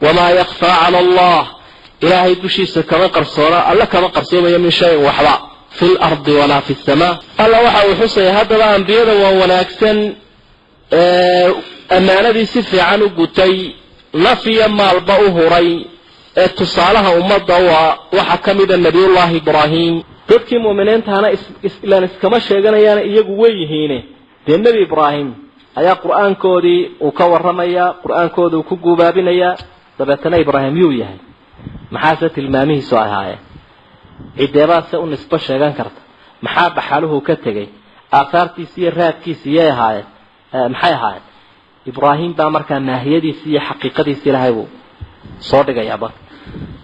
Wamaa yakfaa cala allah, ilaahay dushiisa kama qarsoona, alle kama qarsoomayo min shayin waxba, fi lardi walaa fi samaa. Alla waxa uu xusaya haddaba ambiyada waa wanaagsan ee ammaanadii si fiican u gutay, naf iyo maalba u huray, ee tusaalaha ummadda u ah. Waxaa ka mida Nabiyullaahi Ibraahim. Dadkii mu'miniintahana ilaan iskama sheeganayaana, iyagu way yihiine. Dee Nebi Ibraahim ayaa qur-aankoodii uu ka warramayaa, qur-aankooda uu ku guubaabinayaa. Dabeetana Ibraahim yuu yahay? Maxaase tilmaamihiisu ahaayeen? Cideebaase u nisbo sheegan karta? Maxaa dhaxaluhu ka tegey? Aahaartiisi iyo raadkiisi yay ahaayeen? Maxay ahaayeen? Ibraahim baa markaa maahiyadiisi iyo xaqiiqadiisi Ilaahay buu soo dhigayaa marka.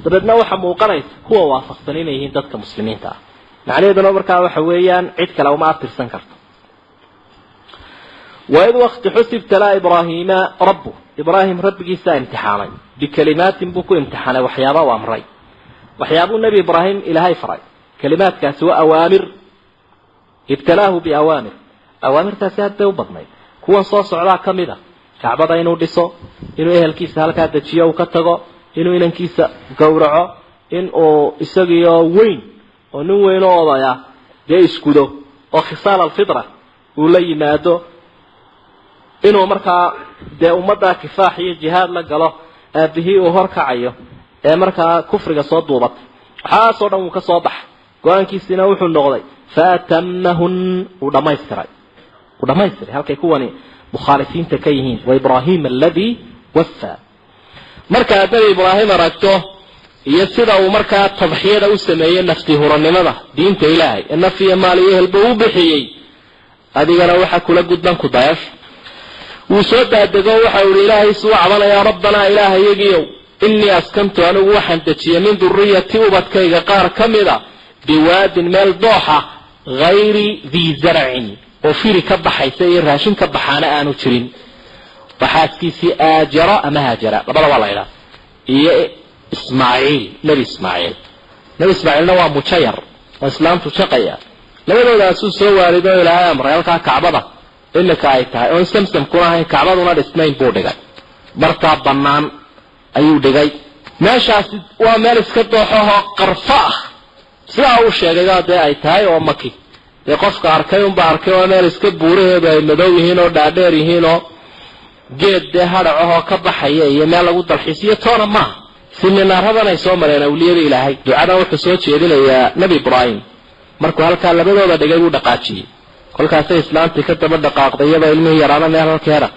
Dabeedna waxaa muuqanaysa kuwa waafaqsan inay yihiin dadka muslimiinta ah. Macnaheeduna markaa waxa weeyaan cid kale uma abtirsan karto. Waid waqti xus ibtalaa Ibraahiima rabbu, Ibraahim rabbigiisaa imtixaamay, bikalimaatin buu ku imtixaanay, waxyaaba u amray, waxyaabuu Nebi Ibraahim Ilaahay faray. Kalimaadkaasi waa awaamir. Ibtalaahu biawaamir, awaamirtaasi aad bay u badnayd. Kuwan soo socdaa ka mid a: Kacbada inuu dhiso, inuu ehelkiisa halkaa dejiyo uu ka tago, inuu inankiisa gowraco, in uu isagiio weyn oo nin weyn oo odaya dee iskudo oo khisaal alfitra uu la yimaado, inuu markaa dee ummaddaa kifaax iyo jihaad la galo aabihii uu horkacayo ee markaa kufriga soo duubatay. Waxaasoo dhan wuu ka soo baxay. Go-aankiisiina wuxuu noqday faatamahun, uu dhamaystiray, uu dhamaystiray halkay kuwani mukhaalifiinta ka yihiin. Wa Ibraahima aladii waffaa. Markaad Nebi Ibraahim aragto iyo sida uu markaa tadxiyada u sameeyey, nafti huranimada diinta Ilaahay ee naf iyo maal iyo ehelba u bixiyey, adigana waxa kula gudban ku dayasho. Wuu soo daadego, waxa uu ihi Ilaahay suu cabanayaa: Rabbanaa, Ilaahayagiyow, innii askantu, anigu waxaan dejiyey, min duriyati, ubadkayga qaar ka mida, biwaadin, meel dooxa, hayri dii zarcin, oo firi ka baxaysa iyo raashin ka baxaana aanu jirin. Waa xaaskiisii Aajara ama Haajara, labada waa la idhaha, iyo Ismaaciil, Nebi Ismaaciil. Nebi Ismaaciilna waa mujayar oo islaamtu shaqaya. Labadoodaasuu soo waarido. Ilaahay amray halkaa Kacbada imika ay tahay, oon samsamkuna ahayn, Kacbaduna dhisnayn buu dhigay. Bartaa bannaan ayuu dhigay. Meeshaasi waa meel iska dooxahoo qarfo ah, sidaa uu sheegayba dee ay tahay, oo maki dee qofka arkay unba arkay. Waa meel iska buuraheedu ay madow yihiin oo dhaadheer yihiin, oo geed dee hadhacahoo ka baxaya iyo meel lagu dalxiisiyo toona maaha. Siminaaradan ay soo mareen awliyada Ilaahay. Ducadan wuxuu soo jeedinayaa Nebi Ibraahim markuu halkaa labadooda dhigay buu dhaqaajiyey. Kolkaasay islaantii ka daba dhaqaaqday, iyadoo ilmihii yaraana meel halkeeda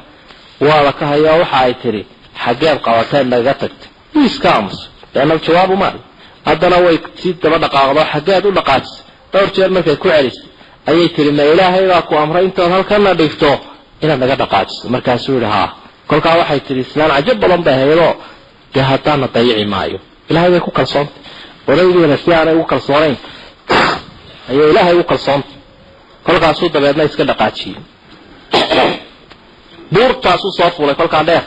waaba ka hayo. Waxa ay tidhi: "Xaggeed qabateed nagaga tagtay?" Wuu iska aamusay, leanna jawaabu maali. Haddana way sii daba dhaqaaqdo: "Xaggeed u dhaqaajisay?" Dhowr jeer markay ku celisay ayay tihi: "Ma Ilaahay baa ku amray intood halkana dhigto inaad naga dhaqaajiso?" Markaasuu yihi: "Haa." Kolkaa waxay tihi, islaan cajab badan bay haydoo dee, haddaana dayici maayo. Ilahay bay ku kalsoontay. Odaygeena si aanay ugu kalsoonayn ayay Ilaahay ugu kalsoontay. Kolkaasuu dabeedna iska dhaqaajiyey, buurtaasuu soo fuulay kolkaa dheer,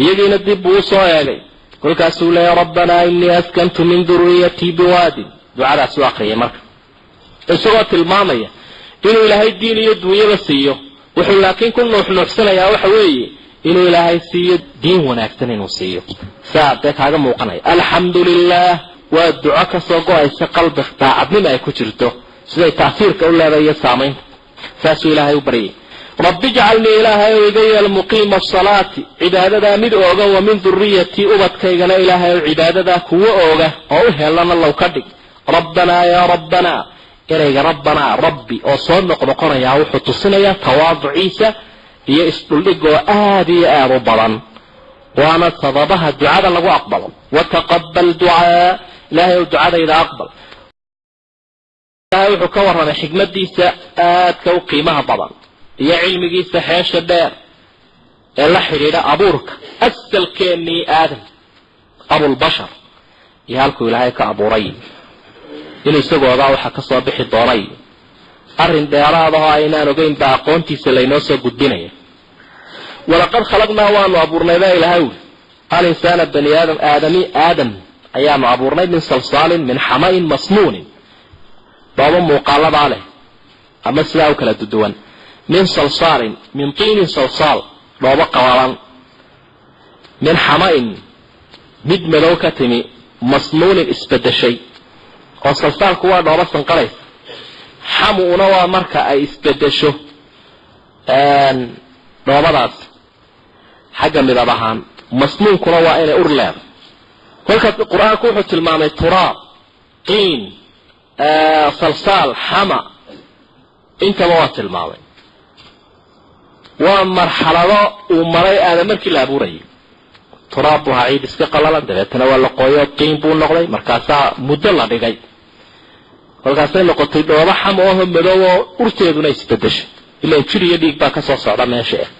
iyagiina dib buu usoo eegay. Kolkaasuu leeyay: "Rabbanaa innii askantu min duriyatii biwaadin." Ducadaasuu akriyay marka, isagoo tilmaamaya inuu Ilaahay diin iyo duunyaba siiyo. Wuxuu laakiin ku nuuxnuuxsanayaa waxa weeye inuu Ilaahay siiyo diin wanaagsan, inuu siiyo. Saa dee kaaga muuqanaya. Alxamdu lilah waa duco kasoo go-aysa qalbi daacadnimo ay ku jirto, siday taasiirka u leedahay iyo saamaynta. Saasuu Ilaahay u baryay: "Rabbi ijcalnii, Ilaahay ow iga yeel, muqiima asalaati, cibaadadaa mid ooga, wa min duriyatii, ubadkaygana Ilaahay ow cibaadadaa kuwa ooga oo u helana low ka dhig. Rabbanaa, yaa Rabbanaa." Ereyga rabbanaa, rabbi oo soo noqnoqonayaa, wuxuu tusinayaa tawaaduciisa iyo isdhuldhigoo aada iyo aada u badan, waana sababaha ducada lagu aqbalo. "Wataqabal ducaa," Ilaahay ow ducadayda aqbal. Ilahay wuxuu ka warramay xikmadiisa aadka u qiimaha badan iyo cilmigiisa xeesha dheer ee la xidhiidha abuurka asalkeennii Aadam abulbashar iyo halkuu Ilaahay ka abuuray, inuu isagoodaa waxa ka soo bixi doonay. Arrin dheeraadahoo aynaan ogeyn baa aqoontiisa laynoo soo gudbinaya. "Walaqad khalaqnaa," waanu abuurnay baa Ilahay uli, "alinsaana," bani aadam, aadami, Aadam ayaanu abuurnay, "min salsaalin min xamain masnuunin," dhoobo muuqaaladaa leh ama sidaa u kala duduwan, min salsaalin min tiinin salsaal, dhoobo qabalan, min xamain. Mid madow ka timi, masnuunin isbedeshay, oo salsaalku waa dhooba sanqaraysa. Xamuuna waa marka ay isbedesho dhoobadaas xagga midab ahaan, masnuunkuna waa inay ur leedahay. Kolkaas qur-aanku wuxuu tilmaamay turaab, qiin, salsaal, xama, intaba waa tilmaamay. Waa marxalado uu maray aadam markii la abuurayay. Turaab buu ahaa, ciid iska qalalan, dabeetana waa la qooyo, qiin buu noqday, markaasaa muddo la dhigay, kolkaasay noqotay dhoobo xam oho madow oo urteeduna isbedeshay, ilaan jir iyo dhiig baa kasoo socda meesha ah.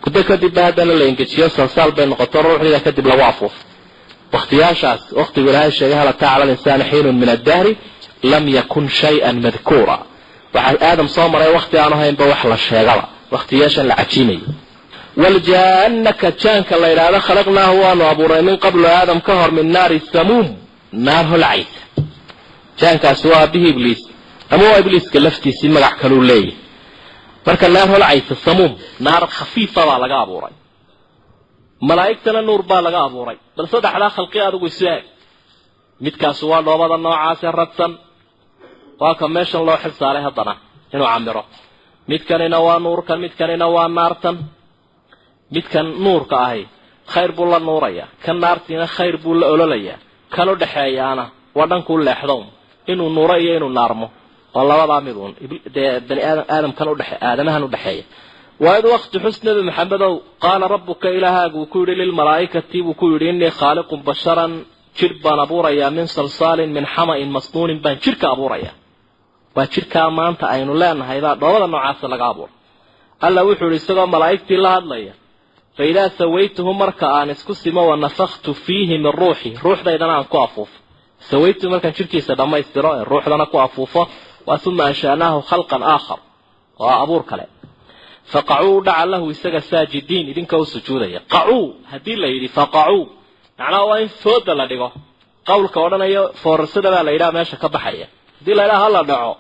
Muddo kadib ba haddana la engejiyo, salsaal bay noqoto, ruuxdiida kadib lagu afuufo. Wakhtiyaashaas wakhtigu ilaahay sheegay hal ataa cala linsaani xiinun min addahri lam yakun shay-an madkuura. Waxaa aadam soo maray wakhti aanu haynba wax la sheegaba, wakhtiyaashan la cajiimayo. Waljaanaka jaanka la yidhaahdo khalaqnaahu waanu abuuray min qablu aadam ka hor, min naari samuum, naar holcaysa. Jaankaasi waa aabihii ibliis ama waa ibliiska laftiisii, magac kaluu leeyahy. Marka naar holcaysa, samuum, naar khafiifa baa laga abuuray. Malaa'igtana nuur baa laga abuuray. Bal saddexdaa khalqi adigu isu eeg. Midkaasi waa dhoobada noocaasee radsan, waa ka meeshan loo xil saaray haddana inuu camiro. Midkanina waa nuurkan, midkanina waa naartan. Midkan nuurka ahi khayr buu la nuurayaa, kan naartiina khayr buu la ololayaa, kan u dhexeeyaana waa dhankuu leexdown, inuu nuuro iyo inuu naarmo, oo labadaa miduun dee bani aadam aadamkan udhexe aadamahan udhexeeya. Waid waqti xus nebi maxamedow qaala rabbuka ilaahaagu ku yidhi lilmalaa'ikati buu ku yidhi innii khaaliqun basharan, jir baan abuurayaa, min salsaalin min xama'in masnuunin baan jirka abuurayaa. Waa jirkaa maanta aynu leenahay baa dhoobada noocaasa laga abuuray. Alla wuxuu yidhi isagoo malaa'igtii la hadlaya, fa idaa sawaytuhu marka aan isku simo, wa nafaktu fiihi min ruuxi, ruuxdaydana aan ku afuufo. Sawaytuhu markaan jirkiisa dhammaystiro ee ruuxdana ku afuufo, waa uma ansha'naahu khalqan aakhar, waa abuur kale. Faqacuu dhaca lahu isaga saajidiin, idinka u sujuudaya. Qacuu haddii la yidhi faqacuu, macnaha waa in fooda la dhigo. Qowlka odhanayo foorarsada baa la yidhaha meesha ka baxaya. Haddii la yidhaha hala dhaco,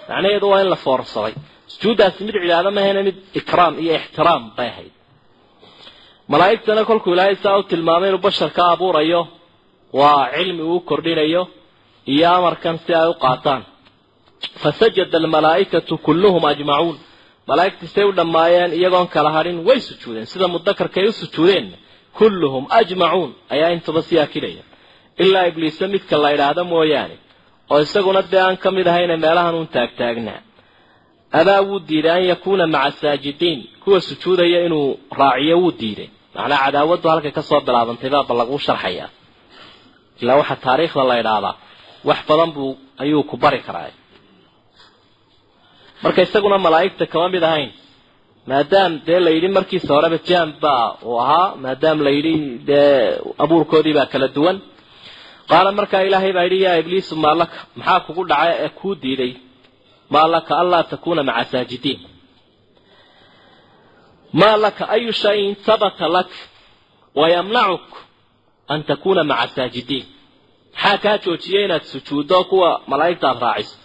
macnaheedu waa in la foorarsaday. Sujuuddaasi mid cibaado mahayna, mid ikraam iyo ixtiraam bay ahayd. Malaa'igtana kolkuu ilaahay saa u tilmaamay inuu basharka abuurayo, waa cilmi uu kordhinayo iyo amarkan si ay u qaataan. Fasajada almalaa'ikatu kulluhum ajmacuun, malaa'igtii say u dhammaayeen iyagoon kala hadhin way sujuudeen. Sida mudakarkay u sujuudeen kulluhum ajmacuun ayaa intuba sii akidaya, ilaa ibliise midka la idhaahdo mooyaane, oo isaguna dee aan ka mid ahayna meelahan uun taagtaagnaa. Abaa wuu diiday an yakuuna maca saajidiin, kuwa sujuudaya inuu raaciyo wuu diiday. Macnaa cadaawaddu halkay kasoo bilaabantay baaba laguu sharxayaa, ilaa waxaa taariikhda la idhaahdaa wax badan buu ayuu ku bari karaa. Marka isaguna malaa'igta kama mid ahayn, maadaam dee la yidhi markiisa horeba jaan baa uu ahaa, maadaam la yidhi dee abuurkoodii baa kala duwan. Qaala markaa ilaahay baa yidhi yaa ibliisu maa laka, maxaa kugu dhacay ee kuu diiday? Maa laka anlaa takuuna maca saajidiin, maa laka ayu shayin habata lak wayamnacuk an takuuna maca saajidiin, maxaa kaa joojiyay inaad sujuuddo kuwa malaa'igta aad raaciso?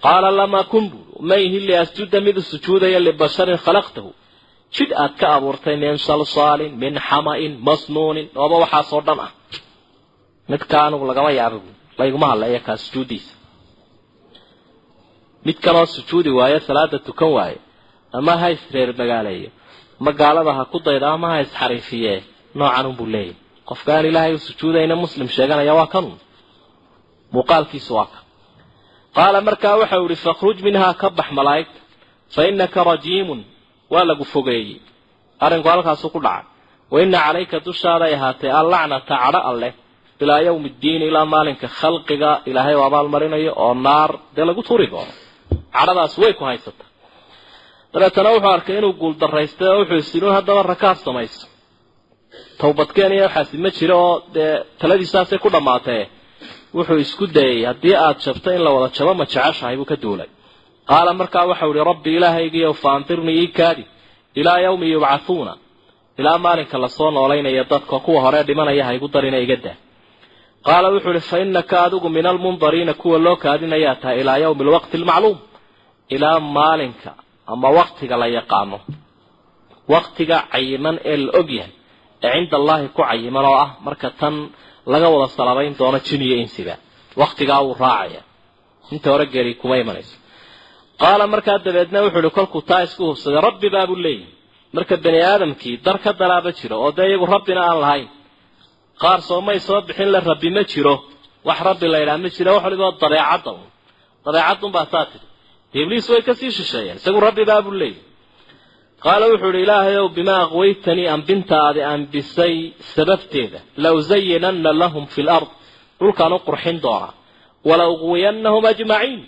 Qaala lama kun buu mayhi liasjuda mid sujuudaya libasharin khalaqtahu, jidh aad ka abuurtay, min salsaalin min xama'in masnuunin, dhooba waxaasoo dhan ah, midkaa anugu lagama yaaba buu, layguma hadlaya kaa sujuuddiisa. Mid kaloo sujuudi waayo, salaada tukan waayo, ama ha isreer magaaleeyo, ma gaalada ha ku dayda, ama ha isxariifiye, noocan unbuu leeyahy. Qofka aan ilaahay u sujuudayna muslim sheeganaya waa kanun, muuqaalkiisu waa kan. Qaala markaa waxau ihi fakhruj minhaa, ka bax malaa'igta, fa innaka rajiimun, waa lagu fogeeyey, arrinku halkaasuu ku dhacay. Wa inna calayka dushaaday ahaatay allacnata, cadho alleh, ilaa yawmi ddiin, ilaa maalinka khalqiga ilaahay u abaalmarinayo oo naar dee lagu tuuri doono, cadhadaas way ku haysata. Dabeetana wuxuu arkay inuu guuldaraystay oo wuxuu isinuun haddaba rakaab samayso, towbadkeen iyo waxaasi ma jiro, oo dee taladiisaasay ku dhammaatee. Wuxuu isku dayay haddii aad jabto in la wada jabo ma jeceshahay buu ka duulay. Qaala markaa waxau ihi rabbi ilaahaygiiyow faandirnii ii kaadi ilaa yawmi yubcathuuna, ilaa maalinka lasoo noolaynaya dadka, kuwa hore dhimanaya ha igu darina iga daa. Qaala wuxuu ihi fa innaka adigu min almundariina, kuwa loo kaadinayaa tahay, ilaa yawmi alwaqti almacluum, ilaa maalinka ama waktiga la yaqaano, waktiga cayiman ee la og yahay ee cinda allaahi ku cayiman oo ah marka tan laga wada salabayn doono jin iyo insiba waqtigaa wuu raacaya inta hore geri kuma imanayso. Qaala markaa dabeedna wuxuu ihi kolkuu taa isku hubsaday rabbi baabuu leeyahy. Marka bani aadamkii dar ka daraaba jiro oo dee iyagu rabbina aan lahayn, qaar soomay soo bixin la rabbi ma jiro, wax rabbi la yidhaha ma jiro, wax waliba dabeecadda un dabeecadunbaa saa tiri. Dee ibliis way kasii shisheeyeen, isagu rabbi baabuu leeyahy. Qaala wuxuu ihi ilaahayow bimaa aqwaytanii ambintaadi ambisay sababteeda la usayinanna lahum fi lard, dhulkaan u qurxin doonaa, wala uqwiyannahum ajmaciin,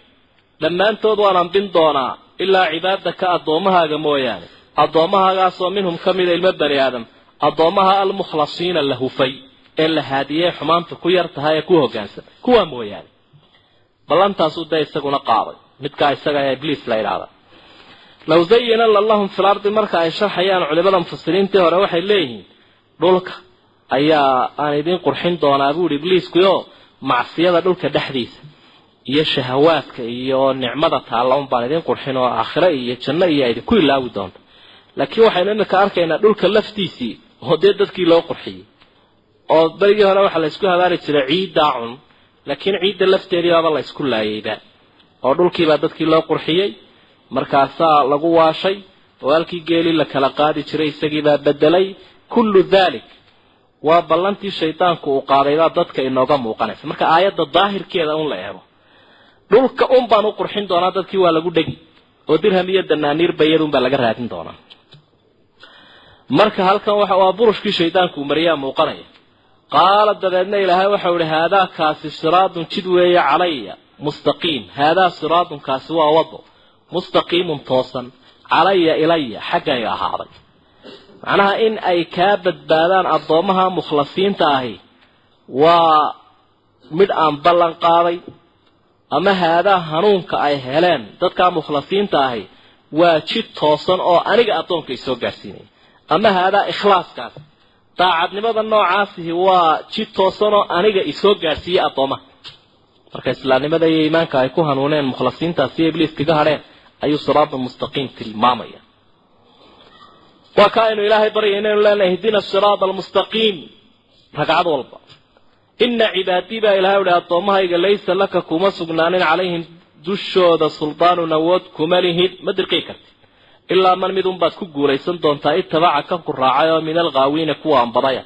dhammaantood waan ambin doonaa ilaa cibaadaka addoommahaaga mooyaane, addoommahagaasoo minhum ka mida ilmo bani aadam, addoommaha almukhlasiina la hufay ee la haadiyey xumaanta ku yar tahay ee ku hoggaansan kuwaa mooyaane. Ballantaasuu dee isaguna qaaday midkaa isaga ee ibliis la idhaahda. Law zayinanna lahum fil ardi, marka ay sharxayaan culimada mufasiriintii hore waxay leeyihiin dhulka ayaa aan idiin qurxin doonaa buuhi ibliiskuyo, macsiyada dhulka dhexdiisa iyo shahawaadka iyo nicmada taalla un baan idiin qurxin oo aakhiro iyo janno iyo idinku ilaawi doonta. Laakiin waxaynu imika arkaynaa dhulka laftiisii oo dee dadkii loo qurxiyey, oo berigii hore waxaa la isku habaari jiray ciiddaa cun, laakiin ciidda lafteedii baaba la isku laayeyba oo dhulkiibaa dadkii loo qurxiyey, markaasaa lagu waashay oo halkii geelii la kala qaadi jiray isagiibaa bedelay. Kullu dalik waa ballantii shaydaanku uu qaadaybaa dadka inooga muuqanaysa. Marka aayadda daahirkeeda un la eego, dhulka un baan u qurxin doonaa dadkii waa lagu dhegi oo dirham iyo danaaniirba iyadunbaa laga raadin doonaa. Marka halkan waa burushkii shaydaanku uu mariyaa muuqanaya. Qaala dabeedna ilaahay waxau ihi haadaa kaasi siraadun jid weeye calaya mustaqiim, haadaa siraadun kaasi waa wado mustaqiimun toosan, calaya ilaya xaggayga ahaaday. Macnaha in ay kaa badbaadaan addoommaha mukhlasiinta ahi waa midh aan ballan qaaday, ama haadaa hanuunka ay heleen dadkaa mukhlasiinta ahi waa jid toosan oo aniga addoonka isoo gaadhsiinaya, ama haadaa ikhlaaskaas daacadnimada noocaasihi waa jid toosan oo aniga isoo gaadhsiiyey addoommaha. Marka islaamnimada iyo iimaanka ay ku hanuuneen mukhlasiintaasi iyo ibliis kaga hadheen ayuu siraada mustaqiim tilmaamaya. Waa ka aynu ilaahay baryay inaynu leenahay ihdina siraada almustaqiim ragcad walba. Ina cibaadii baa ilahay uhi addoommahayga laysa laka kuma sugnaanin calayhim dushooda suldaanun awood kuma lihid, ma dirqii karti, ilaa man mid unbaad ku guulaysan doontaa itabaca ka ku raacay oo min alghaawiina kuwa ambadaya.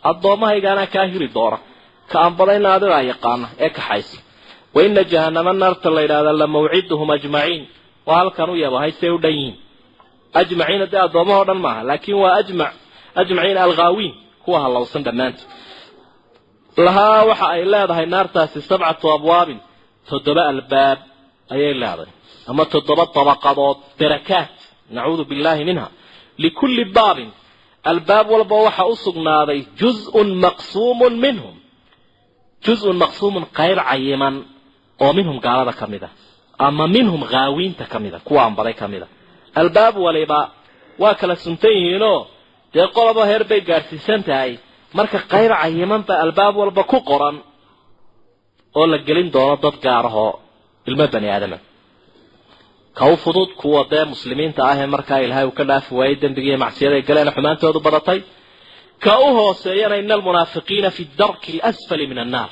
Addoommahaygaanaa kaa hiri doona, ka ambadayna adigaa yaqaana ee kaxaysa. Wa ina jahanama naarta la yidhahda la mawciduhum ajmaciin, waa halkan u yabahay say u dhan yihiin. Ajmaciina dee addoomahoo dhan maaha, laakiin waa ajmaciin alghaawiin kuwa hallowsan dhammaantood. Lahaa waxa ay leedahay naartaasi 7 abwaabin, 7 albaab ayay leedahay, ama 7 dabaqadood, darakaat, nacuudu billaahi minha. Likulli baabin, albaab walba waxa u sugnaaday juz'un maqsuumun minhum, juz'un maqsuumun qayb cayiman oo minhum gaalada ka mid ah ama minhum haawiinta ka mid a, kuwa ambaday ka mid a. Albaab waliba waa kala suntan yihiinoo dee qoloba heer bay gaadhsiisan tahay. Marka qayb cayiman baa albaab walba ku qoran oo la gelin doono dad gaar ahoo ilmo bani aadama, ka u fudud kuwa dee muslimiinta ah ee markaa ilaahay uu ka dhaafi waayey dembigiiyo macsiyada ay galeen xumaantoodu badatay, ka u hooseeyana ina almunaafiqiina fi darki alasfali min annaar.